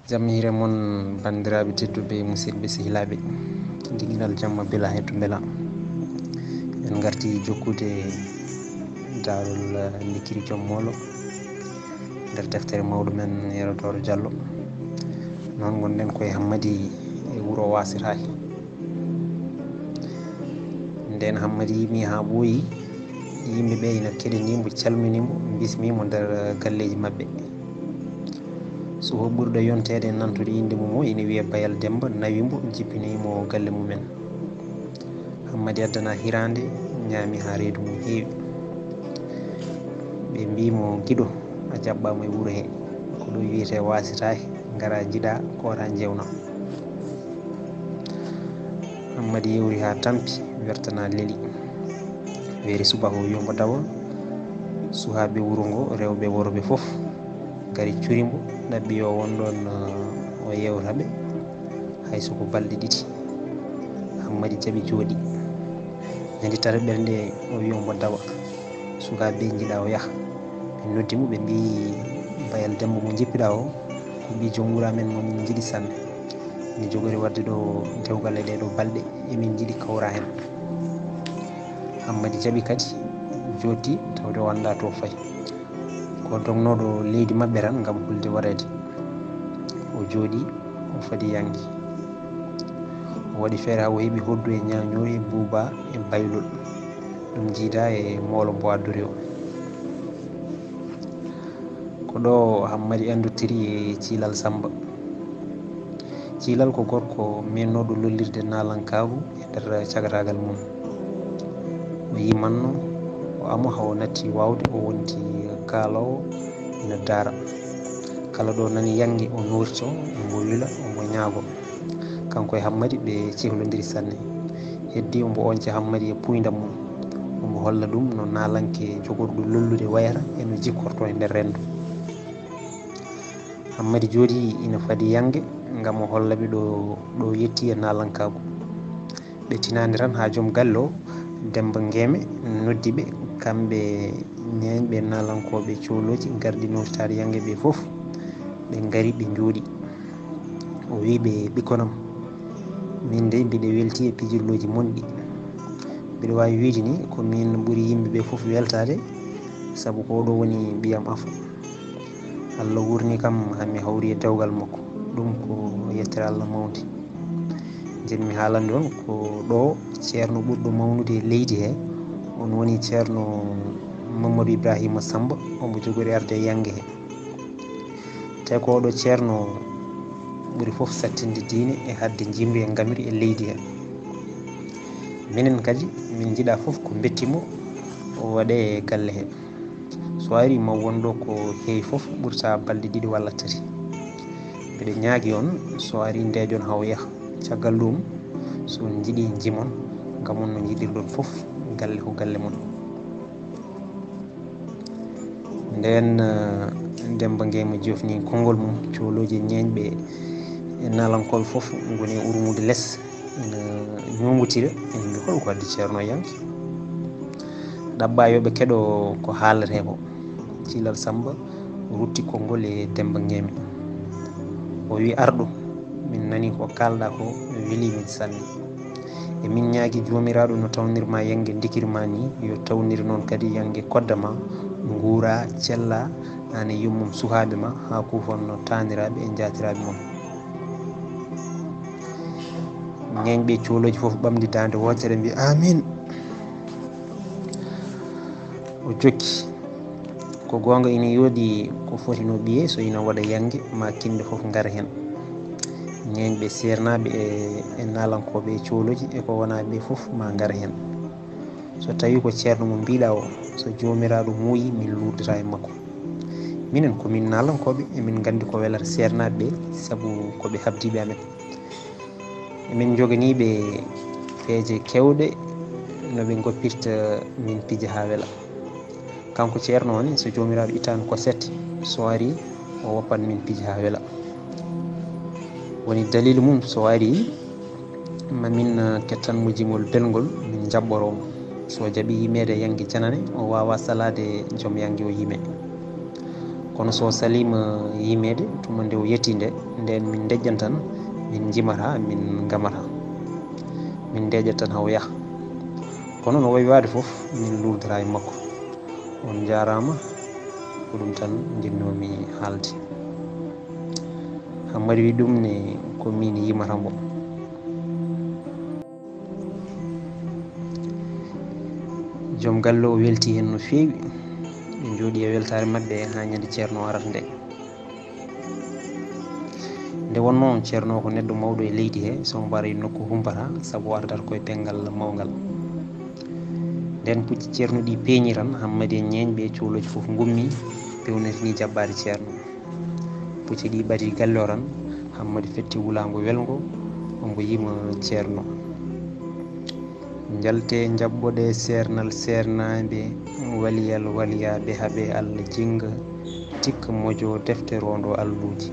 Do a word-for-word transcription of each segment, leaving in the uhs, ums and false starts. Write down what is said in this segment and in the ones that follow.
Jam hiire mon, banndiraaɓe tedduɓe, musidɓe sehilaaɓe, dingiral jamma bila hetto mbela. En ngarti jokkude daarol, eh, Ndikiri Joom Moolo nder deftere mawɗo men Yero Dooro Jallo. Noon ngonɗen koye Hammadi e wuro Wasirahi. Ndeen Hammadi yimi haa ɓooyi, yimɓe ɓe ina keɗanii mo, calminii mo, mbismii mo nder galleeji maɓɓe. Suho ɓurɗo yonteede e nantude innde mum o ina wiyee Bayal Demmba, nawi mbo, jippini mo galle mumen. Hammadi addana hiraande, ñaami haa reedu mum heewi. Ɓe mbii mo, "Giɗo, a jaɓɓaama e wuro he. Ko ɗo wiyetee Wasirahi, ngara njiɗaa, koora njeewna." Hammadi yewri haa tampi, wertana leli. Weeri subaka o wiyi mbo dawa. Suhaaɓe wuro ngo, rewɓe e worɓe fof, ngari curi mbo, ɗaɓɓi yo won ɗoon, eh, o yeewta ɓe, hay so ko balɗe ɗiɗi. Hammadi jaɓi jooɗi. Ñande tataɓere nde o wiyi mbo dawa. Sukaaɓe ɓe njiɗa o yaha. Ɓe noddi mo, ɓe mbii, "Bayal Demmba mo njippiɗaa o, ko ɓii joom wuro amen mo min njiɗi sanne. Ene jogori waɗde ɗo dewgal e ɗee ɗoo balɗe, emin njiɗi kawra heen." Hammadi jaɓi kadi, jooɗti, tawde o anndaa to fayi. Ko dognooɗo leydi maɓɓe tan ngam hulde wareede. O jooɗi, o fadi yannge. O waɗi feere haa o heɓi Hoddu e Ñaañooy, Buuba e Baylol. Ɗum jiida e moolo Bois Doré o. Ko ɗo Hammadi anndotiri e Ciilal Sammba. Ciilal ko gorko meennooɗo lollirde naalankaagu e nder cagataagal mum. O yimanno, o amo haa o natti waawde, o wonti kaaloowo ina daara. Kala ɗo nani yannge o noorto, omo wila, omo ñaago. Kanko e Hammadi ɓe cehlondiri sanne. Heddi omo oñca Hammadi e puuyndam mum. Omo holla ɗum no naalanke jogorɗo lollude wayata e no jikkorto e nder renndo. Hammadi jooɗi ina fadi yannge ngam o holla ɓe ɗo, ɗo yetti e naalankaagu. Ɓe tinaani tan haa joom galle o, Demmba Ngeeme, noddi ɓe, kamɓe ñeeñɓe naalankooɓe coolooji garɗi nootitaade yannge ɓe fof. Ɓe ngari, ɓe njooɗi. O wii ɓe, "Ɓikkon am, min dey mbiɗa weltii e pijirlooji mon ɗi. Mbiɗa waawi wiide ni ko min ɓuri yimɓe ɓe fof weltaade, sabu ko oɗo woni ɓiyam afo. Allah wuurni kam haa mi hawri e dewgal makko. Ɗum ko yettere Allah mawnde. Njiɗmi haalande on ko ɗo ceerno ɓurɗo mawnude e leydi he, on woni ceerno Mamadou Ibrahima Samba, omo jogori arde e yannge he. Te ko oɗo ceerno ɓuri fof sattinde diine e haɗde njimri e ngamri e leydi he. Minen kadi, min njiɗa fof ko mbetti mo o waɗe e galle he. So ari ma won ɗo ko heewi fof ɓurta balɗe ɗiɗi walla tati. Mbiɗa ñaagi on, so ari ndeeƴon haa o yaha. Caggal ɗum, so on njiɗi njimon, ngam on no njiɗirɗon fof, galle ko galle mon." Ndeen, eh, Demmba Ngeeme jofni konngol mum, coolooji e ñeeñɓe e naalankooɓe fof ngoni e urmude les, ina ñoomotira, ina mbii, "Hol ko addi ceerno e yannge?" Ɗaɓɓa yo ɓe keɗo ko haaletee ko. Ciilal Sammba rutti konngol e Demmba Ngeeme. O wii, "Arɗo, min nani ko kaalɗaa ko, weli min sanne. E min ñaagi Joomiraaɗo no tawnir ma yannge ndikiri ma ni, yo tawnir noon kadi yannge kodda ma, nguura, cella, aan e yummum, suhaaɓe ma, haa kufon no taaniraaɓe e njaatiraaɓe mon." Ñeeñɓe coolooji fof ɓamdi daande wootere mbi, "Amin." O jokki, "Ko goonga, ina yooɗi ko foti no ɓiye, so ina waɗa yannge, ma kinɗe fof ngara heen. Ñeeñɓe seernaaɓe e, e naalankooɓe e coolooji e ko wonaa ɓe fof ma ngara heen. So tawii ko ceerno mo mbiɗa o, so Joomiraaɗo muuyi, min luurdata e makko. Minen ko min naalankooɓe, emin nganndi ko welata seernaaɓe ɓe, sabu ko ɓe habdiiɓe amen. Emin njoganii ɓe peeje keewɗe no ɓe ngoppirta min pija haa wela. Kanko ceerno o ne, so Joomiraaɗo ittaani ko sette, so ari o woppan min pija haa wela. Woni daliilu mum, so ari ma min, eh, kettan mo jimol belngol, min njaɓɓoroo mo. So jaɓii yimeede yannge janane, o waawa salaade joom yannge o yimee. Kono so saliima yimeede, tuma nde o yetti nde, Nden min ndejjan tan, min njimata, min ngamata. Min ndeeƴat tan haw yaha. Kono no wayi waade fof, min luurdora e makko. On njaaraama, ko ɗum tan njiɗnoomi haalde. Hammadi wi ɗum ne ko min yimata mbo. Joom galle o welti heen no feewi. Ɓe njooɗi e weltaare maɓɓe haa ñande Ceerno arata nde. Nde wonnoo Ceerno ko neɗɗo mawɗo e leydi he, so mbo ara e nokku humpata, sabu o ardat ko e penngal mawngal. Nden pucci Ceerno ɗi peeñi tan, Hammadi e ñeeñɓe e coolooji fof ngummi, pewnitini jaɓɓaade Ceerno. Pucci ɗi ɓadii galle o tan, Hammadi fetti wulaango welngo, omo yima Ceerno. Njaltee njaɓɓoɗee seernal seernaaɓe, waliyal waliyaaɓe haɓee Alla jinnga, tikka mojo defte roondo alluuji.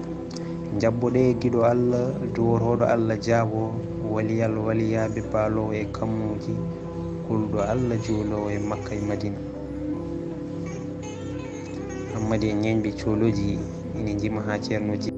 Njaɓɓoɗee giɗo Alla, duwotooɗo Alla jaabo, waliyal waliyaaɓe paaloowo e kammuuji, kulɗo Alla juuloowo e Makka e Madina. Hammadi e ñeeñɓe coolooji ina njima haa Ceerno ji.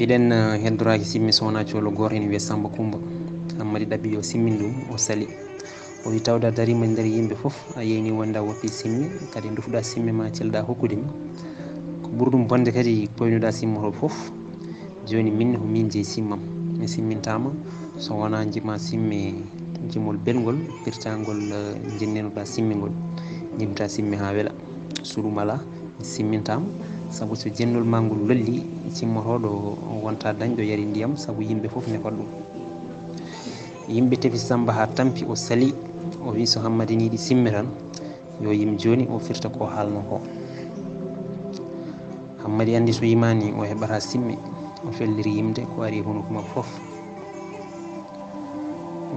Eɗen heddoraaki simme so wonaa coolo gooto ene wiyee Sammba Kummba. Hammadi ɗaɓɓi yo simmin ɗum, o sali. O wi tawde a dariima e nder yimɓe fof, a yeeyni wonde a woppii simme, kadi ndufuɗaa simme ma celɗaa hokkude mi. Ko ɓuri ɗum bonde kadi koynuɗaa simme to fof. Jooni min ko min jeyi simmam. Mi simmintaama so wonaa njimaa simme jimol belngol, pirtangol, eh, njennenoɗaa simme ngol. Njimtaa simme haa wela. So ɗum alaa, mi simmintaama. Sabu so jennol maa ngol lolli, simmotooɗo wonta dañɗo yari ndiyam, sabu yimɓe fof nefat ɗum. Yimɓe tefi Sammba haa tampi, o sali. O wi so Hammadi nii ɗi simme tan, yo yim jooni o firta ko haalnoo ko. Hammadi anndi so yimaani o heɓataa simme, o felliri yimde ko ari e hunuko makko fof.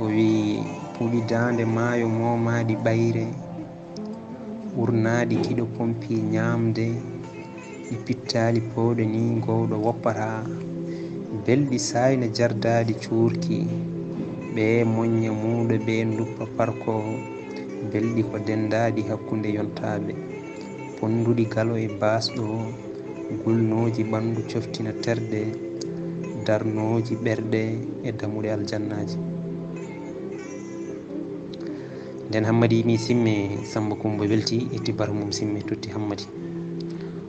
O wi puɗi daande maayo moomaaɗi ɓayre, urnaaɗi kiɗo pompi ñaamde, ɗi pittaali powɗe ni gowɗo woppataa, belɗi saayna jardaaɗi cuurki, ɓe moñña muuɗo ɓe nduppa parko, belɗi ko denndaaɗi hakkunde yontaaɓe, ponnduɗi galo e baasɗo, gulnooji ɓanndu coftina terɗe, darnooji ɓerɗe e damuɗe aljannaaji. Nden Hammadi yimi simme, Sammba Kummba welti, itti batu mum simme, totti Hammadi.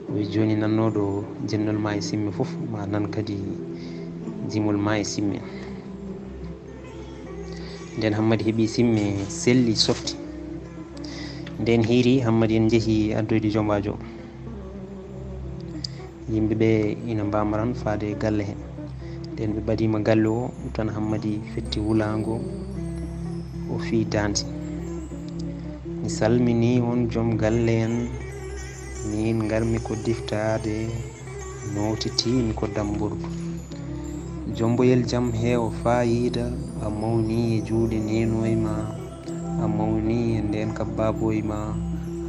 O wi jooni nannooɗo jennol ma e simme fof, ma nan kadi jimol ma e simme. Nden Hammadi heɓi simme, selli, softi. Nden hiiri, Hammadi en njehi addoyde jombaajo. Yimɓe ɓe ina mbamaran faade e galle he. Nden ɓe ɓadiima galle o, tan Hammadi fetti wulaango, o fii daande. Mi salminii on jom galle en, miin ngarmi ko diftaade, nootitiimi ko dammburdu. Jomboyel jam heewo faayiida, a mawnii e juuɗe neenooy ma, a mawnii e ndeenka baabooy ma,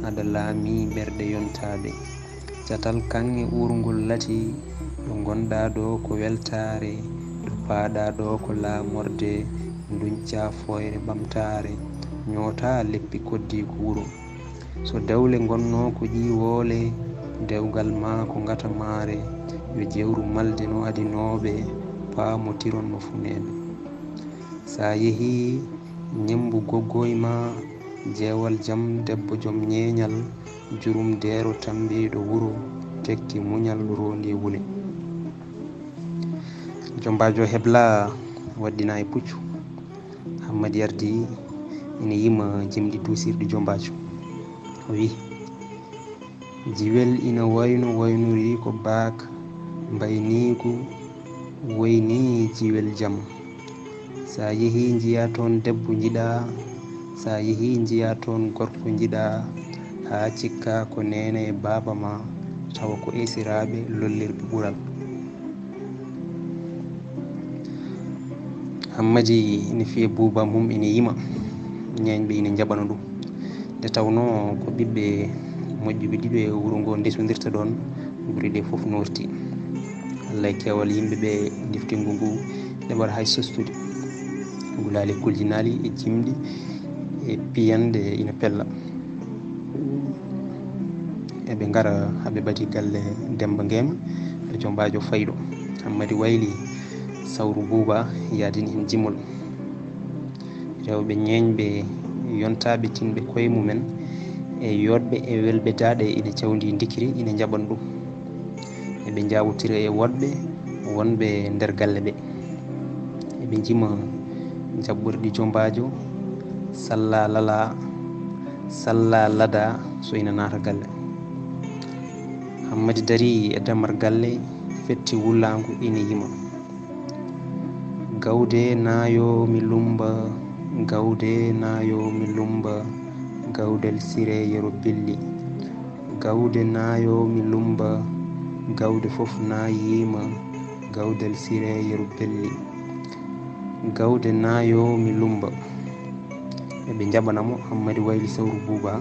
aɗa laamii ɓerɗe yontaaɓe. Catal kaŋŋe uurngol lati, ɗo ngonɗaa ɗo ko weltaare, ɗo paaɗaa ɗo ko laamorde, nduñcaa fooyre ɓamtaare, ñootaa leppi koddiigu wuro. So dewle ngonnoo ko ƴiiwoole, dewgal ma ko ngatamaare, yo jewru malde no adinooɓe, paamotiron no funeeɓe. Sa yehii, ñemmbu goggoy ma, jeewal jam, debbo jom ñeeñal, jurum deero tambiiɗo wuro, tekki muñal rondi wule. Jombaajo hebla waɗɗina e puccu. Hammadi ardi ina yima jimɗi duusirɗi jombaajo. O wi, jiwel ina wayno waynoriiko baak, mbayniigu woyni jiwel jam. Sa yehii njiyaa toon debbo njiɗaa, sa yehii njiyaa toon gorko njiɗaa, haa cikkaa ko neene e baaba ma, tawa ko esiraaɓe lollirɓe ɓural. Hammadi ina fiya buuba mum ina yima, ñeeñɓe ina njaɓana ɗum. Nde tawnoo ko ɓiɓɓe moƴƴuɓe ɗiɗo e wuro ngo ndesondirta ɗoon, gure ɗe fof noorti. Allah e keewal yimɓe ɓe ndiftingol ngu, nde mbaɗa hay sostude. Gulaali kuljinaali e jimɗi e piyannde ina pella. Eɓe ngara haa ɓe ɓadii galle Demmba Ngeema, ɗo jombaajo fayɗo. Hammadi wayli sawru buuba, yaadini heen jimol. Rewɓe ñeeñɓe, yontaaɓe, tinɓe koye mumen, e yooɗɓe e welɓe daaɗe ina cawndii ndikiri, ina njaɓan ɗum. Eɓe njaawtira e woɗɓe wonɓe nder galle ɓe. Eɓe njima jaɓɓorɗi jombaajo, salla lala, salla lada so ina naata galle. Hammadi darii e damar galle, fetti wullaango ina yima. Gawde naayo mi lummba, gawde naayo mi lummba, gawdel Siree Yero Belli. Gawde naayo mi lummba, gawde fof naayiima, gawdel Siree Yero Belli. Gawde naayo mi lummba. Eɓe njaɓana mo, Hammadi wayli sawru buuba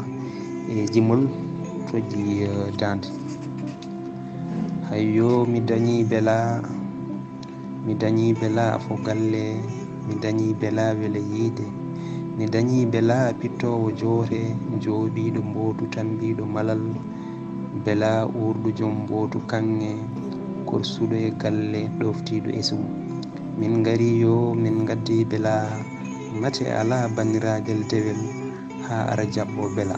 e jimol toƴƴi, eh, daande. Hayyo, mi dañii belaa, mi dañii belaa afo galle, mi dañii belaa wele yiyde, mi dañii belaa pittoowo joote, jooɓiiɗo mbootu, tammbiiɗo malal, belaa uurɗo jom mbootu kaŋŋe, korsuɗo e galle ɗoftiiɗo esum. Min ngari yo min ngaddi bela, mate alaa banniraagel dewel haa ara jaɓɓo bela.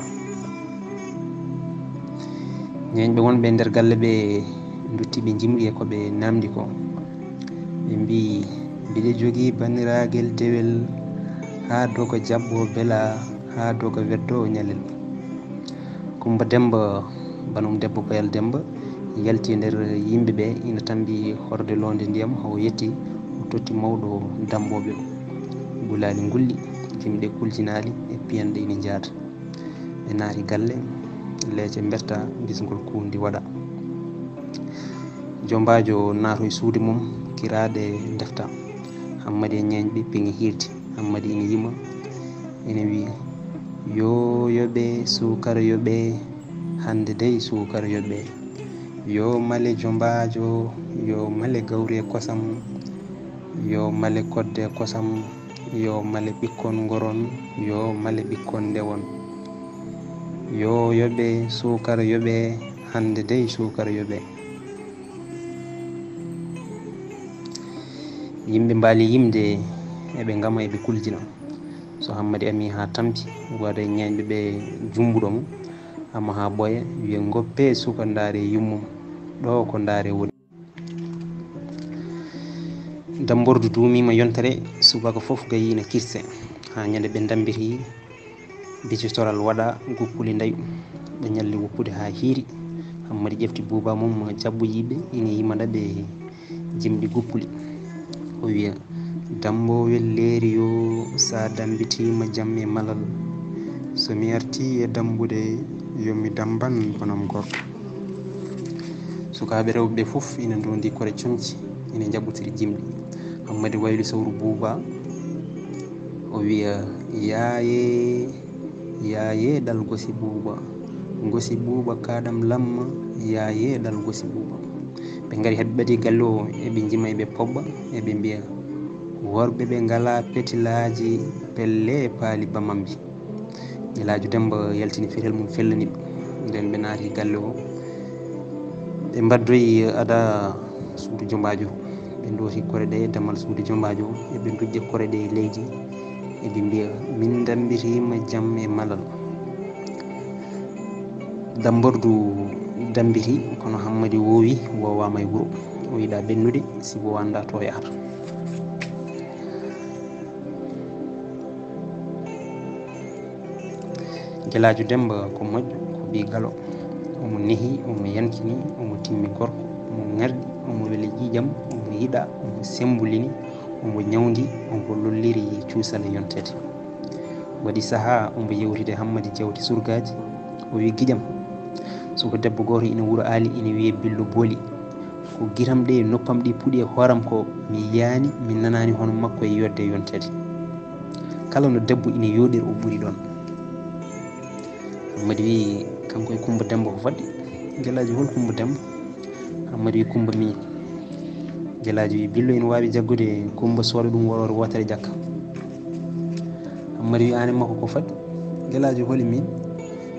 Ñeeñɓe wonɓe e nder galle ɓe ndutti, ɓe njimri e ko ɓe naamndi ko. Ɓe mbii, mbiɗa jogii banniraagel dewel haa doga jaɓɓo bela, haa doga weddo ñalel. Kumba Demba, banum debbo Bayal Demba, yalti e nder yimɓe ɓe, ina tambi horde loonde ndiyam, o yetti, o totti mawɗo dambooɓe o. Gulaali ngulli, jimɗe kuljinaali e piyanɗe ina njaada. Ɓe naati galle, leece mberta, bisngol kuundi waɗa. Jombaajo naato e suudu mum, kiraaɗe ndefta. Hammadi e ñeeñɓe peŋi hiirde. Hammadi ina yima, ina wiya, "Yo yoɓe, suukara yoɓe, hannde dey suukara yoɓe. Yo male jombaajo, yo male gawri e kosam, yo male kodde e kosam, yo male ɓikkon ngoron, yo male ɓikkon ndewon. Yo yoɓe, suukara yoɓe, hannde dey suukara yoɓe." Yimɓe mbaali yimde, eɓe ngama, eɓe kuljina. So Hammadi ami haa tampi, waɗa e ñeeñɓe ɓe jumbuɗo mo, amma haa ɓooya, wiya, "Ngoppe suka, ndaare yummum, ɗo ko ndaare woni." Dambordu duumiima yontere, subaka fof gayi ina kirse, haa ñande ɓe ndambiti, bicitoral waɗa, guppuli ndayu. Ɓe ñalli woppude haa hiiri. Hammadi ƴefti buuba mum, jaɓɓo yiɓe, ina yimana ɓe jimɗi guppuli. O wiya, "Dambo welleeri yo, sa dambitiima jam e malal. So mi arti e dambude, yo mi damban bonam gorko." Sukaaɓe rewɓe ɓe fof ina ndondi kore conci, ina njaɓɓotiri jimɗi. Hammadi wayli sawru buuba, o wiya, "Yaaye, yaaye ɗal gosi buuba, gosi buuba kaɗam lamma, yaaye ɗal gosi buuba." Ɓe ngari, heɓe ɓadi galle o, eɓe njima, eɓe pobba, eɓe mbiya, "Worɓe ɓe ngala petilaaji, pelle paali bamambi." Gelaajo Demba yaltini fetel mum, fellani ɓe. Nden ɓe naati galle o. Ɓe mbaddoyi ada suudu jombaajo. Ɓe ndooti kore ɗe dammal suudu jombaajo. Eɓe ndujja kore ɗe e leydi. Eɓe mbiya, "Min ndambitima jam e malal." Dambordu dambiti, kono Hammadi woowi, woowaama e wuro. O yiɗa ɓennude, sibu o annda to o yahata. Gelaajo Demba ko moƴƴo, ko ɓii galo. Omo nehi, omo yankini, omo timmi gorko, omo ŋarɗi, omo weli ƴiiƴam, omo yiɗa, omo sembolini, omo ñawndi, omo lolliri cuusal e yonteede. Waɗi sahaa omo yewtida Hammadi jawdi surgaaji, o wi, "Giƴam, suka debbo gooto ina wuro Aali, ina wiyee Billo Booli. Ko gitam ɗe noppam ɗi puɗi e hooram ko, mi yiyaani, mi nanaani hono makko e yodde e yonteede. Kala no debbo ina yooɗir, o ɓuri ɗoon." Hammadi wi, "Kanko e Kumba Demba ko fodde?" Gelaajo, "Hol Kumba Demba?" Hammadi wi, "Kumba miin." Gelaajo wi, "Billo ina waawi jaggude Kumba, sooda ɗum woroore wootere ƴakka." Hammadi wi, "Aan e makko ko fodde?" Gelaajo holi, "Miin?"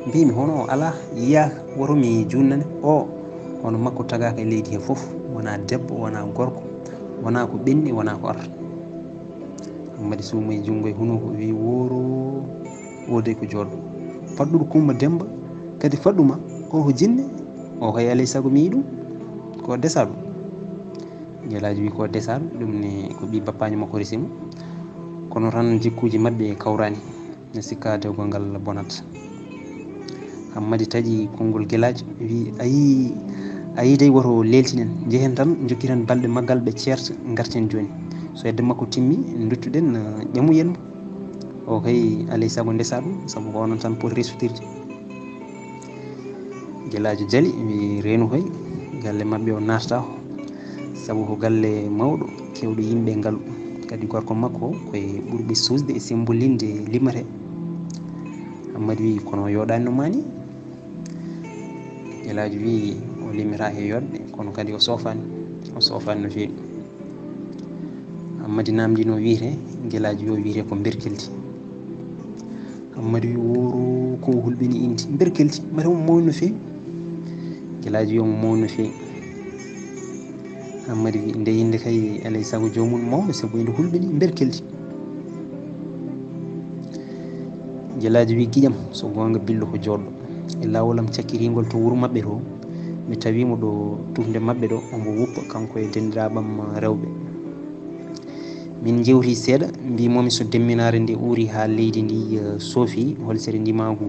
Mbiimi, "Hono o alaa, yiyaaka, woto mi junnane. O, hono makko tagaaka e leydi he fof, wonaa debbo, wonaa gorko, wonaa ko ɓenni, wonaa ko arta." Hammadi suumoyi junngo e hunuko, wi, "Wooro, o dey ko jooɗo. Faɗɗuɗo Kumba Demba, kadi faɗɗuma, o ko jinne, o kay alay sago mi yiyi ɗum, ko desaaɗo." Gelaajo wi, "Ko desaaɗo, ɗum ne ko ɓii bappaajo makko resi mo. Kono tan jikkuuji maɓɓe kawraani, ne sikkaa dewgal ngal bonat." Hammadi taƴi konngol Gelaajo, wi, "A yii, a yii dey, woto leeltinen, njehen tan, njokkiren balɗe maggal, ɓe ceerta, ngarten jooni. So hedde makko timmi, nduttuɗen, eh, ƴamuyen mo. O kay alay sago ndesaa ɗum, sabu ko onon tan poti resutirde." Gelaajo jali, wi, "Reenu koy, galle maɓɓe o naatata ko, sabu ko galle mawɗo, keewɗo yimɓe ngalu. Kadi gorko makko ko e ɓurɓe suusde e sembolinde limate." Hammadi wi, "Kono o yooɗaani no maani?" Gelaajo wi, "O limata he yooɗde, kono kadi o soofaani, o soofaani no feewi." Hammadi naamndii no wiyetee, Gelaajo wi, "O wiyetee ko mberkeldi." Hammadi wi, "Wooro, ko o hulɓini inti. Mberkeldi, mate omo mawni no feewi." Gelaajo wi, "Omo mawni no feewi." Hammadi wi, "Nde innde kay alay sago joomum mawɗo, sabu inde hulɓini mberkeldi." Gelaajo wi, "Giƴam, so goonga Billo ko jooɗɗo." E laawol am cakkiringol to wuro maɓɓe to, mi tawi mo ɗo tufnde maɓɓe ɗo, omo wuppa kanko e dendiraaɓam rewɓe. Min njewti seeɗa, mbimomi so demminaare nde uuri haa leydi ndi, eh, soofi, holsere ndimaagu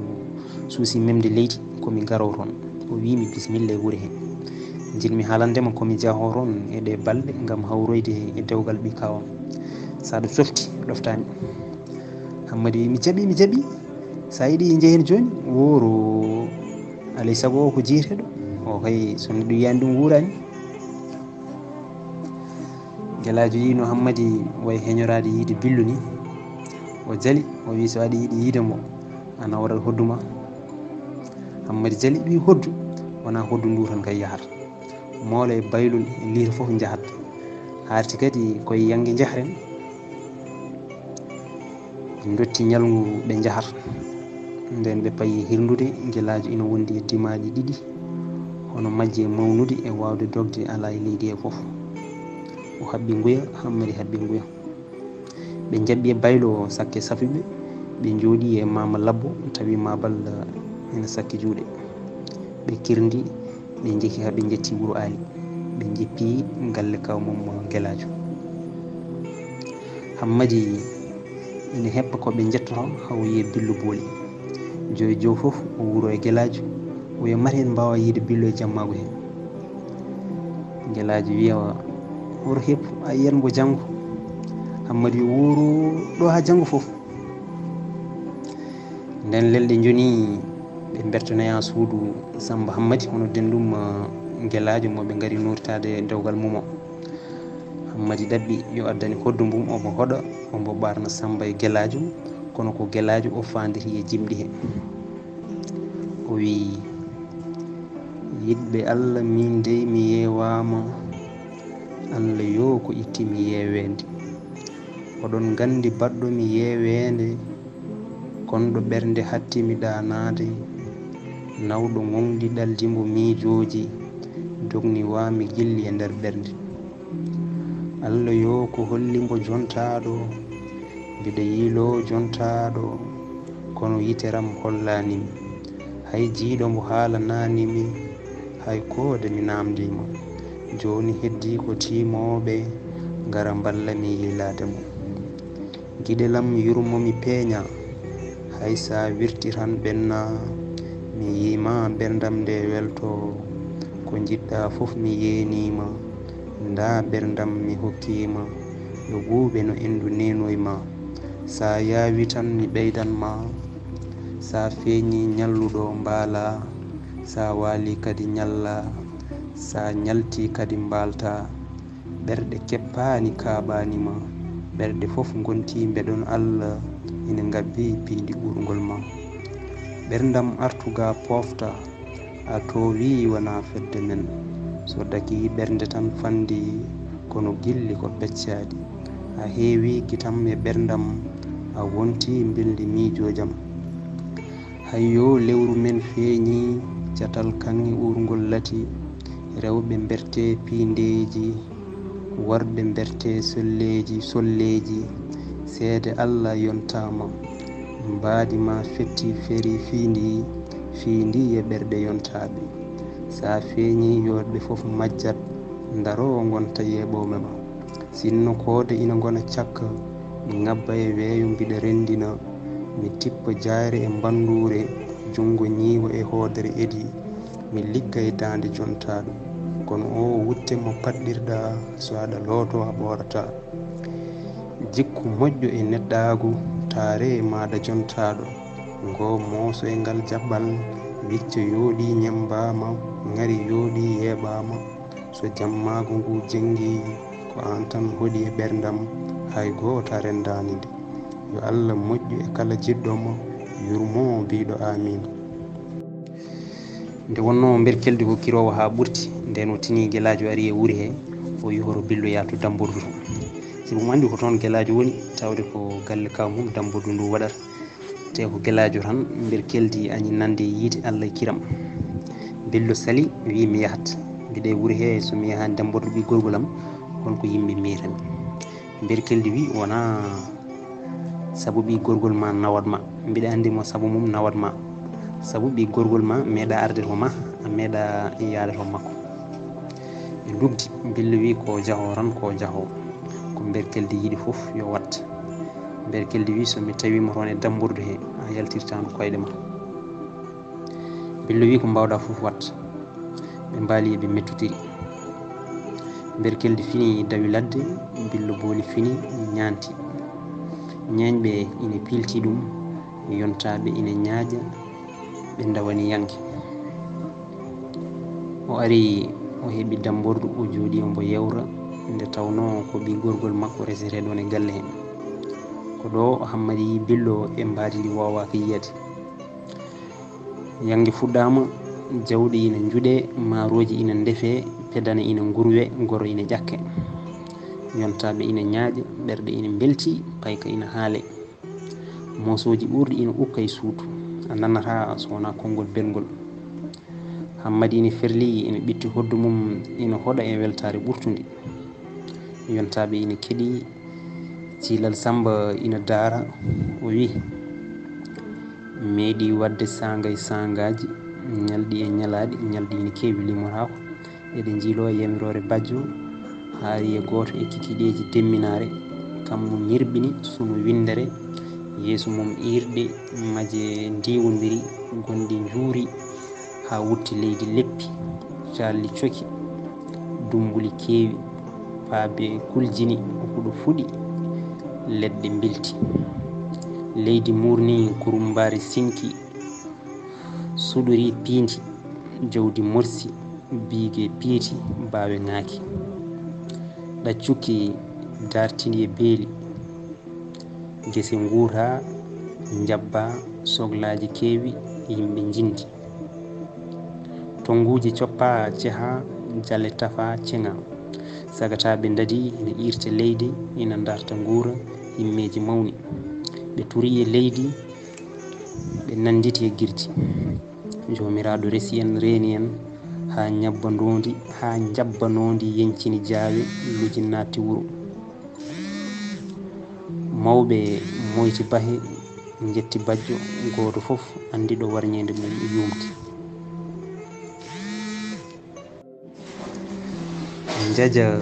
suusi memde leydi, ko mi garow toon. O wiimi, "Bisimilla e wure he." Njiɗmi haalande ma ko mi jahoo toon e ɗee balɗe ngam hawroyde e dewgal ɓii kaaw am. So aɗa softi, ɗoftaa mi. Hammadi wi, "Mi jaɓi, mi jaɓi. So a yiɗi njehen jooni, wooro alay sago o ko jiyteeɗo. O kay so neɗɗo yiyaani ɗum wuuraani." Gelaajo yii no Hammadi wayi heñoraade yiide Billo ni. O jali, o wi, "So aɗa yiɗi yiide mo, a nawrat hoddu ma." Hammadi jali, wi, "Hoddu? Wonaa hoddu ndu tan kay yahata. Moolo e baylol e liita fof njahat. Haarti kadi koye yannge njahren." Ɓe ndotti ñalngu ɓe njahata. Nden ɓe payi hirndude, Gelaajo ina wondi e dimaaji ɗiɗi, hono majje mawnude e waawde dogde alaa e leydi he fof. O haɓɓi nguya, Hammadi haɓɓi nguya. Ɓe njaɓɓi e baylo sakke safiɓe, ɓe njooɗi e Maama Labbo, tawi Maabal ina sakki juuɗe. Ɓe kirndi, ɓe njeki haa ɓe njetti wuro Aali. Ɓe njippi galle kaaw mum Gelaajo. Hammadi ina heppa ko ɓe njettoto, haa o yiya Billo booli. Joy jow fof o wuro e Gelaajo, o wiya, "Mate en mbaawa yiide Billo e jammaagu he." Gelaajo wiya, "Woro heppu, a yiyat mbo janngo." Hammadi wiya, "Woro ɗo haa janngo fof." Nden lelɗe njoni, ɓe mbertonoya suudu Sammba Hammadi, hono denɗum, eh, Gelaajo mo ɓe ngari noortaade dewgal mum o. Hammadi ɗaɓɓi yo addane hoddu mum, omo hoɗa, omo ɓaarna Sammba e Gelaajo, kono ko Gelaajo o faanditi e jimɗi he. O wi, "Yiɗɓe Allah, min dey mi yeewaama. Allah yo ko itti mi yeeweende. Oɗon nganndi baɗɗo mi yeeweende, konɗo ɓernde hatti mi ɗaanaade, nawɗo ŋoŋɗi ɗaldi mbo miijooji, dogni wa mi gilli e nder ɓernde. Allah yo ko holli mbo jontaaɗo, mbiɗa yiiloo jontaaɗo, kono yiteram hollaani mi. Hay jiiɗo mbo haalanaani mi, hay koode mi naamndii mo. Jooni heddii ko tiimooɓe ngara mballa mi yiilaade mo. Giɗel am yurmo mi peeña, hay sa wirti tan ɓenna, mi yiima ɓerndam nde welto, ko njiɗɗa fof mi yeenii ma, nda ɓerndam mi hokkii ma, yo ɓuuɓe no enndu neenoy ma, sa yaawi tan mi ɓeydan ma, sa feeñi ñalluɗo mbaala, sa waali kadi ñalla, sa ñalti kadi mbaalta. Ɓerɗe keppaani kaaɓaani ma, ɓerɗe fof ngontii mbeɗon Allah ina ngabbii piindi uurngol ma. Ɓerndam artu ga poofta, a toowi wonaa fedde men. So dakii ɓernde tan fanndii, kono gilli ko peccaaɗi. A heewii gitam e ɓerndam, a wontii mbilndi miijoojam. Hayyo, lewru men feeñii, catal kaŋŋe uurngol lati, rewɓe mbertee piindeeji, worɓe mbertee solleeji, solleeji, seede Allah yontaama, mbaadi ma fetti feri fiindi, fiindi e ɓerɗe yontaaɓe. Sa feeñii, yooɗɓe fof majjat, ndaroo ngonta yeeɓooɓe ma. Sinno koode ina ngona cakka, mi ngabba e weeyo mbiɗa renndina, mi tippa jaayre e mbannduure, junngo ñiiwa e hoodere edi, mi ligga e daande jontaaɗo. Kono o wutte mo paɗɗirɗa, so aɗa looto a ɓoorataa. Jikku moƴƴo e neɗɗaagu, taare e maaɗa jontaaɗo. Ngo mooso e ngal jaɓɓal, wicce yooɗi ñemmbaama, ŋari yooɗi yeeɓaama. So jammaagu ngu jenngi, ko aan tan hoɗi e ɓerndam, hay gooto a renndaani nde. Yo Allah moƴƴu e kala jiɗɗo mo, yurmo biiɗo aamiin. Nde wonnoo mberkeldi ko kiroowo haa ɓurti, nden o tini Gelaajo ari e wuri he, o yohoro Billo yaha to Dambordu to. Sibu mo anndi ko toon Gelaajo woni, tawde ko galle kaaw mum Dambordu ndu waɗata. Te ko Gelaajo tan, mberkeldi añi nande e yiite Allah e kiram. Billo sali, wi mi yahat. Mbiɗa e wuro he, so mi yahaani dambordu ɓii gorgol am, holko yimɓe mbiyata mi? Mberkeldi wi, wonaa sabu ɓii gorgol ma nawat ma. Mbiɗa anndi mo sabu mum nawat ma. Sabu ɓii gorgol ma meeɗa arde to ma, a meeɗa yaade to makko. Ɓe nduggi, Billo wi, ko jaho tan, ko jaho. Ko Mberkeldi yiɗi fof yo wat. Mberkeldi wi, so mi tawi mo toon e dambordu he, a yaltirtaano koyɗe ma. Billo wi, ko mbawɗa fof wat. Ɓe mbaali eɓe mettotiri. Mberkeldi fini dawi ladde, Billo booli fini ñaanti. Ñeeñɓe ina piilti ɗum, yontaaɓe ina ñaaƴa, ɓe ndawani yanke. O ari, o heɓi dambordu, o jooɗi, omo yewra, nde tawnoo ko ɓii gorgol makko resetee ɗoon e galle hee. Ko ɗo Hammadi yii Billo e mbaadi ndi woowaaka yiyde. Yannge fuɗɗaama, jawɗi ina njuɗee, maarooji ina ndefee, pedane ina ngurwee, goro ina ƴakkee. Yontaaɓe ina ñaaƴa, ɓerɗe ina mbeltii, payka ina haalee. Moosooji uurɗi ina ukka e suudu, a nanataa so wonaa konngol belngol. Hammadi ina ferlii, ina ɓitti hoddu mum, ina hoɗa e weltaare ɓurtunde. Yontaaɓe ina keɗii, Ciilal Sammba ina daara, o wii, meeɗii waɗde saanga e saangaaji, ñalɗi e ñalaaɗi, ñalɗi ina keewi, limotaako. Eɗe njiiloo e yamiroore bajjo, haari e gooto e kikiiɗeeji demminaare, kammu ñirɓini sunu winndere, yeeso mum iirɗe, maje ndiwondiri, gonɗi njuuri, haa wutti leydi leppi, caalli coki, dummbuli keewi, paabe kuljini, huɗo fuɗi, leɗɗe mbilti. Leydi muurnii, kurumbaari sinki, suɗuri piindi, jawdi morsi, biige piiti, baawe ŋaaki. Ɗaccuki dartindi e beeli. Gese nguura, njabba, soglaaji keewi, yimɓe njindi. Tonnguuji coppa, ceha, jale tafa, ceŋa. Sagataaɓe ndadi ina iirta leydi, ina ndarta nguura, himmeeji mawni. Ɓe turi e leydi, ɓe nannditi e girdi. Joomiraaɗo resi en, reeni en, haa njabbanoondi, haa njabbanoondi yeñcini jaawe, luji naatti wuro. Mawɓe moyti bahe, njetti bajjo, gooto fof anndi ɗo warñeende mum yuumti. Njaja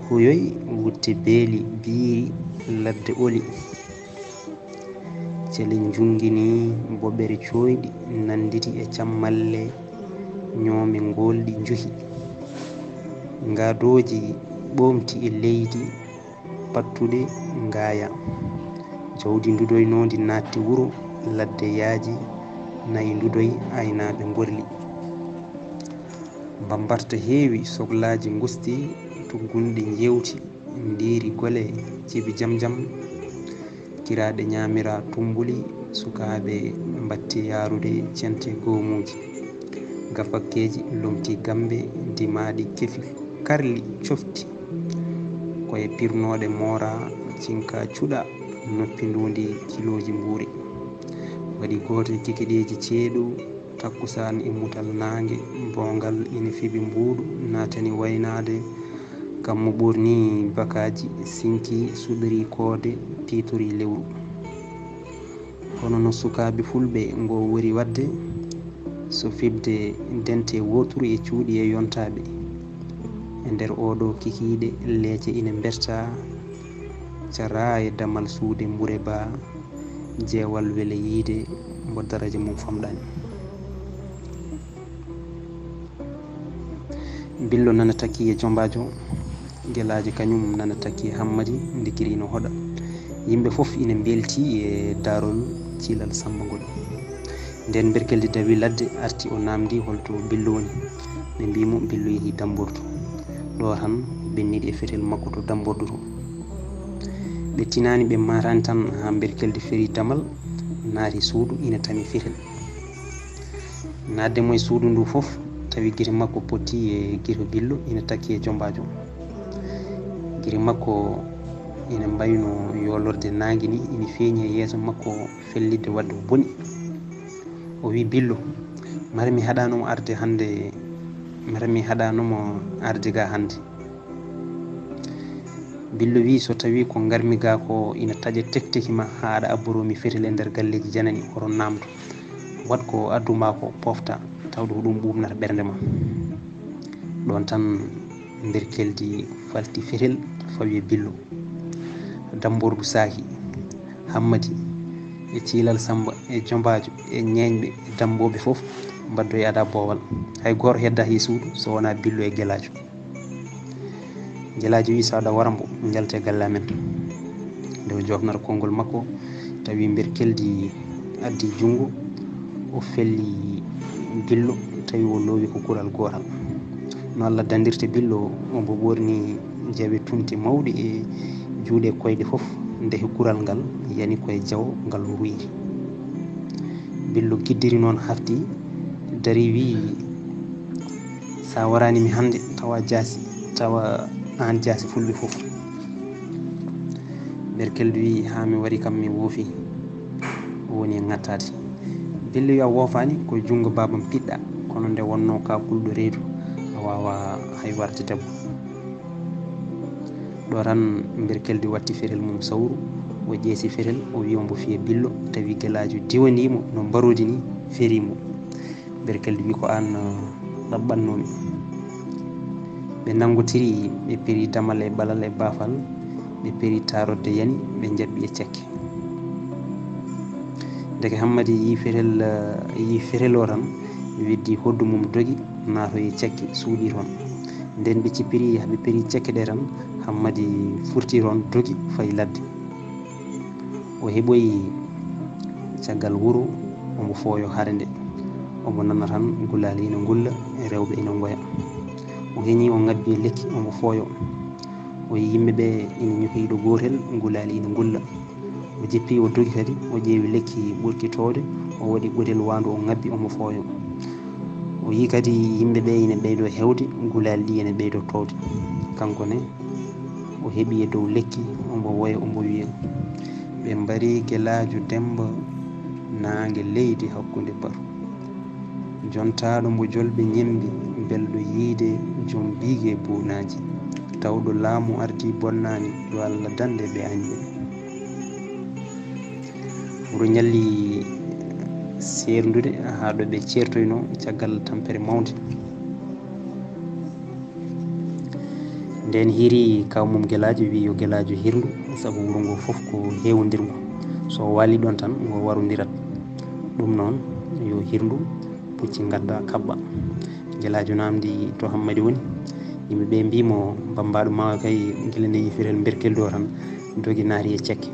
huyoy, wutte beeli biiri, ladde oli. Cele njunnginii, boɓere cooyɗi nannditi e cammalle, ñoome ngoolɗi njuhi. Ngaadooji ɓoomti e leydi, pattuɗe ngaaya. Jawdi ndudoynoondi naatti wuro, ladde yaaji, nayi ndudoy, aynaaɓe ngorli. Mbambarta heewi, soglaaji ngosti, tuggunɗe njeewti, ndiiri gole, cebi jam jam, kiraaɗe ñaamira tummbuli, sukaaɓe mbatti yaarude cente goomuuji. Gafakkeeji lomti gammbe, dimaaɗi kefi, karli cofti. Koye pirnooɗe moora, cinka cuɗa, noppi nduundi kilooji mbuuri. Waɗi gooto e kikiɗeeji ceeɗu, takkusaan e mutal naange, boongal ina fiɓi mbuuɗu, naatani waynaade, kammu ɓoornii bakaaji, sinki, suɗorii koode, tiitorii lewru. Hono no sukaaɓe fulɓe ngo wori waɗde, so fiɓde dente wooturu e cuuɗi e yontaaɓe. E nder ooɗoo kikiiɗe, leece ina mberta, caraa e damal suude mbure baa, jeewal wele yiyde mbo daraja mum famɗaani. Billo nana takki e jombaajo, gelaajo kañum nana takki e Hammadi, ndikiri ina hoɗa. Yimɓe fof ina mbelti e daarol ciilal Sammba ngol. Nden Berkeldi dawi ladde, arti o naamndi holto Billo woni. Ɓe mbii mo Billo yehi dambordu. Ɗo tan ɓenniɗi e fetel makko to dambordu to. Ɓe tinaani, ɓe maataani tan haa Berkeldi feri damal, naati suudu, ina tami fetel. Naatde mo e suudu ndu fof, tawi gite makko potti e gite Billo, ina takki e jombaajo. Gite makko ina mbayno yoolorde naange ni, ina feeñi e yeeso makko fellitde waɗde ko boni. O wi, Billo, mara mi haɗaano arde hannde Mara mi haɗano mo arde ga hannde. Billo wi, so tawi ko ngarmi ga ko ina taƴa tekteki ma haa aɗa abboro mi fetel e nder galleeji janani, oɗon naamdo. Waɗ ko addu ma ko pofta, tawde ko ɗum ɓuuɓnata ɓernde ma. Ɗoon tan Mberkeldi falti fetel fawi e Billo. Dambordu saaki, Hammadi e Ciilal Samba e Jombaajo e Ñeeñɓe e Dammbooɓe fof mbaddoo e ada boowal. Hay gooto heddaaki e suudu so wonaa Billo e Gelaajo. Gelaajo wi, so aɗa wara mbo, njaltu e galle amen. Nde o joofnata konngol makko, tawi Mberkeldi addi junngo, o felli Billo, tawi o loowi ko kural gootal. No Allah dandirta Billo, omo ɓorni jawe tunti mawɗe e juuɗe koyɗe fof, ndehe kural ngal yani koye jawo ngal ruyri. Billo giddiri noon, hafti, dari, wi, sa waraani mi hannde, tawa jaasi, tawa aan jaasi fulɓe fof. Mberkeldi wi, haa mi wari kam mi woofi, o woni e ŋattaade. Billo wi, a woofaani, ko junngo baabam piɗɗa, kono nde wonnoo ka kulɗo reedu, a waawa hay warde debbo. Ɗo tan Mberkeldi watti fetel mum sawru, o ƴeesi fetel, o wi ombo fiya Billo, tawi Gelaajo diwanii mo no mbaroodi ni, ferii mo. Mberkeldi wi, ko aan, uh, ɗaɓɓannoomi. Ɓe nanngotiri, ɓe peri damal e ɓalal e baafal, ɓe peri taarodde yani, ɓe njaɓɓi e cekke. Ndeke Hammadi yii fetel, uh, yii fetel o tan, weddi hoddu mum dogi, naatoyi e cekke, suuɗi toon. Nden ɓe cippiri, haa ɓe peri cekke ɗe tan, Hammadi furti toon, dogi, fayi ladde. O heɓoyi caggal wuro, omo fooyo hare nde. Omo nana tan gulaali ina ngulla, rewɓe ina ngoya. O heñi, o ŋabbi e lekki, omo fooyo. O yii yimɓe ɓe ina ñohi ɗo gootel, gulaali ina ngulla. O jippi, o dogi kadi, o ƴeewi lekki ɓurki toowde, o waɗi ɓodel waandu, o ŋabbi, omo fooyo. O yii kadi yimɓe ɓe ina ɓeydo heewde, gulaali ɗi ina ɓeydo toowde. Kanko ne, o heɓi e dow lekki, omo woya, omo wiya, ɓe mbari Gelaajo Demmba naange leydi hakkunde baru. Jontaaɗo mbo jolɓe ñemmbi, belɗo yiyde joom biige buunaaji. Tawɗo laamu ardii bonnaani, yo Allah dande ɓe añɓe. Wuro ñalli seerndude haa ɗo ɓe ceertoynoo caggal tampere mawnde. Nden hiiri kaaw mum Gelaajo, wi yo Gelaajo hirndu, sabu wuro ngo fof ko heewondirngo. So o waali ɗoon tan, ngo warondirat. Ɗum noon, yo hirndu, pucci ngadda, kaɓɓa. Gelaajo naamndi to Hammadi woni. Yimɓe ɓe mbii mo, bammbaaɗo maawa kay, gila nde yii fetel Mberkeldi o tan, dogi naati e cekke.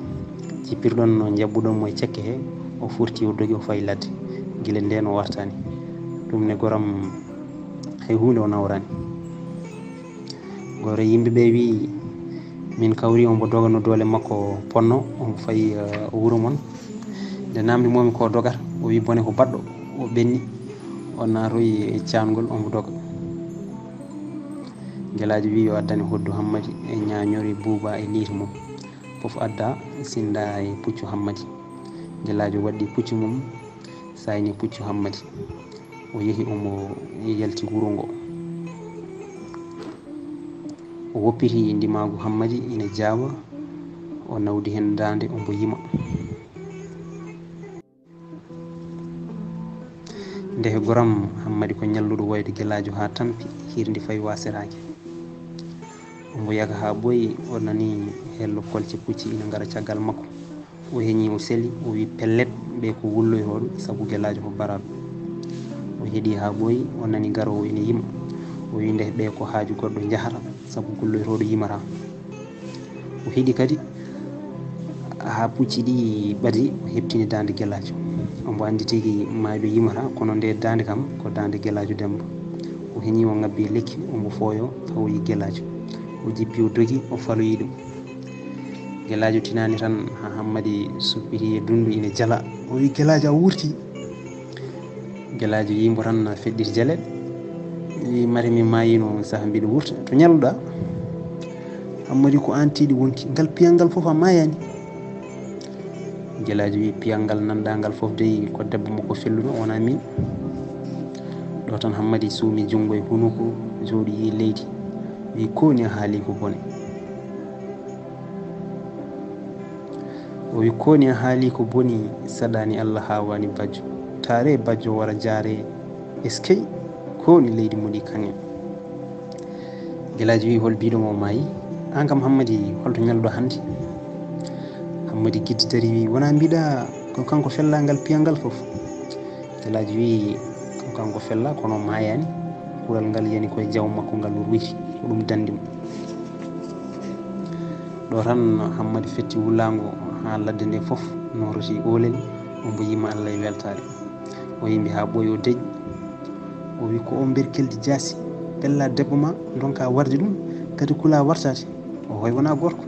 Cippirɗon no njaɓɓuɗon mo e cekke he, o furti, o dogi, o fayi ladde. Gila ndeen o wartaani. Ɗum ne goram, hay huunde o nawraani. Gooto e yimɓe ɓe wi, min kawri omo doga no doole makko ponno, omo fayi, eh, wuro mon. Nde naamndi momi ko dogata, o wi bone ko baɗɗo, o ɓenni, o naatoyi e caangol, omo doga. Gelaajo wi yo addane hoddu Hammadi e ñaañori Buuba e liiti mum. Fof adda, sinnda e puccu Hammadi. Gelaajo waɗɗi puccu mum, sayni puccu Hammadi. O yehi, omo yalti wuro ngo. O woppiti ndimaagu Hammadi ina jaawa, o nawdi heen daande, omo yima. Ndehe goram Hammadi ko ñalluɗo woyde Gelaajo haa tampi, hirndi fayi waasiraaki. Omo yaka haa ɓooyi, o nani hello kolce pucci ina ngara caggal makko. O heñi, o seli, o wi pellet, ɓe ko wulloyrooɓe, sabu Gelaajo ko baraaɗo. O heɗi haa ɓooyi, o nani garoowo ina yima. O wi nde ɓe ko haaju goɗɗo njahata, sabu gulloyrooɗo yimata. O heɗi kadi haa pucci ɗi ɓadi, o heɓtini daande Gelaajo. Omo anndi tigi maayɗo yimata, kono nde daande kam ko daande Gelaajo Demmba. O heñi, o ŋabbi e lekki, omo fooyo, tawoyi Gelaajo. O jippi, o dogi, o faloyi ɗum. Gelaajo tinaani tan, haa Hammadi suppiti e dunndu ina jala. O wi, "Gelaajo, a wuurti?" Gelaajo yii mbo tan, feɗɗiti jaleeɗe. Wi, "Mate mi maayino on saha mbiɗo wuurta. To ñalluɗaa?" Hammadi, "Ko aan tiiɗi wonki. Ngal piyal ngal fof a maayaani." Gelaajo wi, "Piyal ngal nanɗaa ngal fof dey ko debbo makko felluno, wonaa miin." Ɗo tan Hammadi suumi junngo e hunuko, jooɗi e leydi, wi: "Ko woni a haali ko boni?" O wi: "Ko woni a haali ko boni, saɗaani Allah, haawaani bajjo. Taare bajjo wara jaare, eskey, ko woni leydi moɗi kaŋŋe?" Gelaajo wi: "Hol biiɗo mo maayi? Aan kam Hammadi, holto ñalluɗo hannde?" Hammadi giddi dari wi: "Wonaa mbiɗa ko kanko fella ngal piyal ngal fof?" Gelaajo wi: "Ko kanko fella, kono maayaani. Kural ngal yani koye jaw makko ngal ruuyti, ko ɗum danndi mo." Ɗo tan Hammadi fetti wullaango haa ladde nde fof nooroti oolel, o mbo yima Allah e weltaare. O yimbi haa ɓooyi, o deƴƴi. O wi: "Ko o mberkeldi jaasi, pella debbo ma, ndonka warde ɗum, kadi kula wartaade. O hoy wona gorko."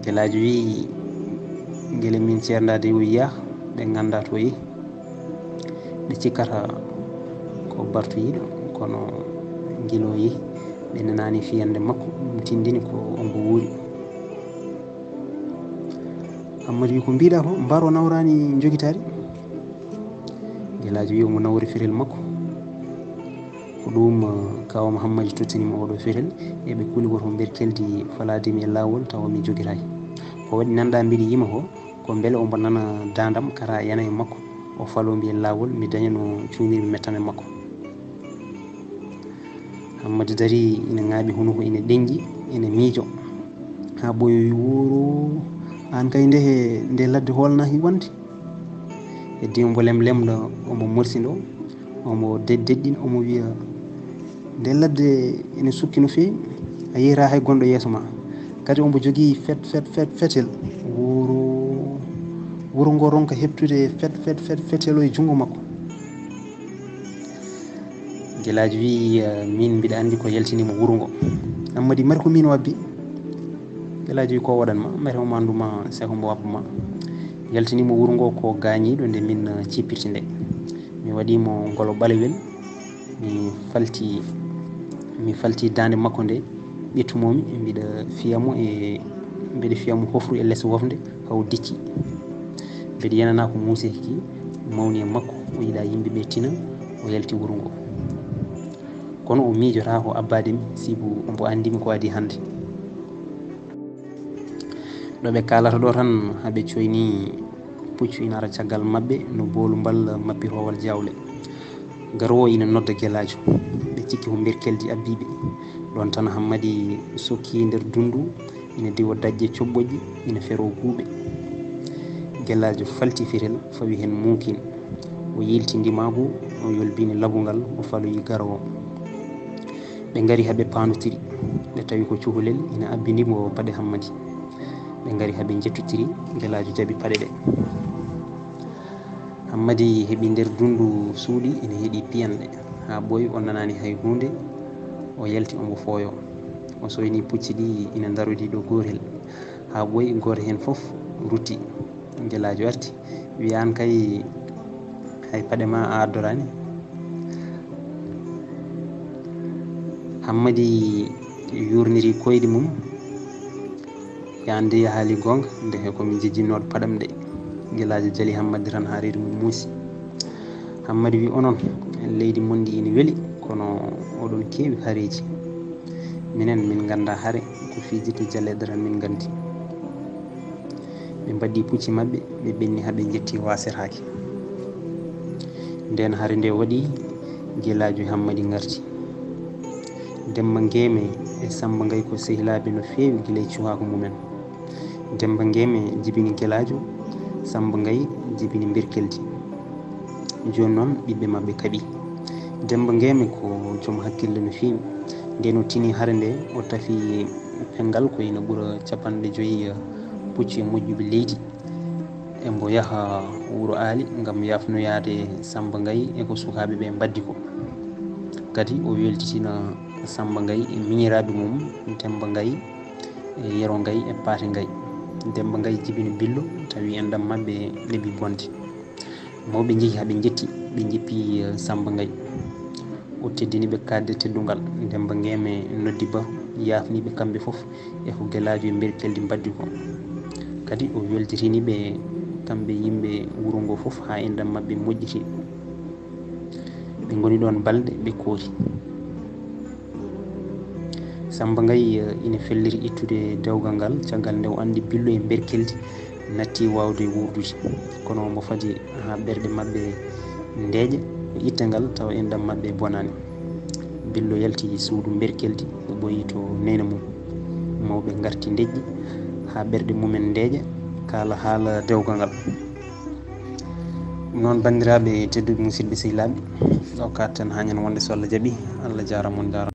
Gelaajo wi: "Ngele min ceerndaade o yiya, ɓe ngannda to yehi. Ɓe cikkata ko bartoyiiɗo, kono ngila o yehi, ɓe nanaani fiyannde makko, ɗum tinndini ko o mbo wuuri." Hammadi wi: "Ko mbiɗa ko, mbar o nawraani njogitaari?" Gelaajo wi: "Omo nawori ferel makko." Ko ɗum, eh, Kaawa Hammadi tottani mo oɗo ferel, e ɓe kuli woto mberkeldi falaade mi e laawol tawa mi jogitaaki. Ko waɗi nannda mbiɗi yima ko, ko mbele omo nana daandam kara yana e makko, o falo mi e laawol, mi daña no cuunirmi mettam e makko. Hammadi dari ina ŋaaɓi hunuko, ina ɗenƴi, ina miijo. Haa ɓooyi o wi: "Wuro, aan kay nde, nde ladde hoolnaaki wonde." Heddi omo lemlemɗo, omo morsindo, omo deɗɗeɗɗina, omo wiya: "Nde ladde ene sukki no feewi, a yeeyata hay gonɗo yeeso ma." Kadi omo jogii fet, fet, fet, fetel. Wuro, wuro ngo ronka heɓtude fet, fet, fet, fetel o e junngo makko. Gelaajo wi: "Eh, min mbiɗa anndi ko yaltini mo wuro ngo." Hammadi: "Mari ko min wabbi?" Gelaajo wi: "Ko waɗan ma, mari omo anndu ma, seko mbo wabba ma. Yaltini mo wuro ngo ko gaañiiɗo nde min, eh, cippirti nde. Mi waɗi mo ngolo ɓalewel, mi falti, mi falti daande makko nde, ɓettu mo mi, mbiɗa fiya mo e, mbiɗa fiya mo hofru e les wofnde, haw dicci. Mbeɗa yenana ko muuseki mawni e makko, o yiɗa yimɓe ɓe tina, o yalti wuro ngo. Kono o miijotaako abbaade mi, sibu omo anndi mi ko adii hannde." Ɗo ɓe kaalata ɗo tan, haa ɓe coyni puccu ina ara caggal maɓɓe no boolumbal mappirowal jawle. Garoowo ina nodda Gelaajo. Ɓe cikki ko mberkeldi abbiiɓe. Ɗoon tan Hammadi sokki nder dundu, ina diwa daƴƴe coɓɓoƴƴi, ina fero guuɓe. Gelaajo falti fetel, fawi heen muukin. O yiilti ndimaagu, o yolbini labungal, o faloyi garoowo. Ɓe ngari haa ɓe paandotiri. Ɓe tawi ko cukalel ina abbini mo paɗe Hammadi. Ɓe ngari haa ɓe njettotiri, Gelaajo jaɓi paɗe ɗe. Hammadi heɓi nder dundu suuɗi ina heɗi piyanɗe. Haa ɓooyi o nanaani hay huunde, o yalti omo fooyo. O soyni pucci ɗi ina ndarodi ɗo gootel. Haa ɓooyi gooto heen fof rutti. Gelaajo arti, wi: "Aan kay hay paɗe ma a addoraani." Hammadi yuurniri koyɗe mum, wi: "Aan de a haali goonga, ndeke ko mi jejjinnooɗo paɗam ɗe." Gelaajo jali Hammadi tan haa reedu mum muusi. Hammadi wi: "Onon, leydi mon ndi ina weli, kono oɗon keewi hareeji. Minen, min ngannda hare, ko fijirde jaleeɗe tan min nganndi." Ɓe mbaɗi pucci maɓɓe, ɓe ɓenni haa ɓe njetti waaseraaki. Ndeen hare nde waɗi, Gelaajo e Hammadi ngarti. Demba Ngeeme e Samba Ngaye ko sehilaaɓe no feewi gila e cukaaku mumen. Demba Ngeeme jibini Gelaajo, Samba Ngaye jibini mberkeldi. Jooni noon ɓiɓɓe maɓɓe kaɓi. Demba Ngeeme ko joom hakkille no feewi. Ndeen o tini hare nde, o tafi penngal ko ina ɓura capanɗe joyi pucci e moƴƴuɓe leydi. E mbo yaha wuro Aali ngam yaafnoyaade Samba Ngaye e ko sukaaɓe ɓe mbaddi ko. Kadi o weltitina Samba Ngaye e miñiraaɓe mum, Demba Ngaye e Yero Ngaye e Paate Ngaye. Demba Ngaye jibini Billo, tawi enɗam maɓɓe neɓi bonde. Mawɓe njehi haa ɓe njetti, ɓe njippi, eh, Samba Ngaye. O teddini ɓe kaadde teddungal. Demba Ngeeme noddi Baru, yaafni ɓe kamɓe fof e ko Gelaajo e mberkeldi mbaddi ko. Kadi o weltitini ɓe kamɓe yimɓe wuro ngo fof haa enɗam maɓɓe moƴƴiti. Ngoni ɗoon balɗe, ɓe koori. Samba Ngaye, eh, ina felliti ittude dewgal ngal, caggal nde o anndi Billo e Mberkeldi natti waawde wuurdude. Kono omo fadi haa ɓerɗe maɓɓe ndeeƴa, o itta ngal tawa enɗam maɓɓe bonaani. Billo yalti suudu Mberkeldi, o ɓooyi to neene mum. Mawɓe ngarti ndeƴƴi haa ɓerɗe mumen ndeeƴa, kaala haala dewgal ngal. Ɗum noon, banndiraaɓe tedduɓe, musidɓe sehilaaɓe, ɗo katten haa ñande wonde, so Allah jaɓi. Allah jaaraama, on njaaraama.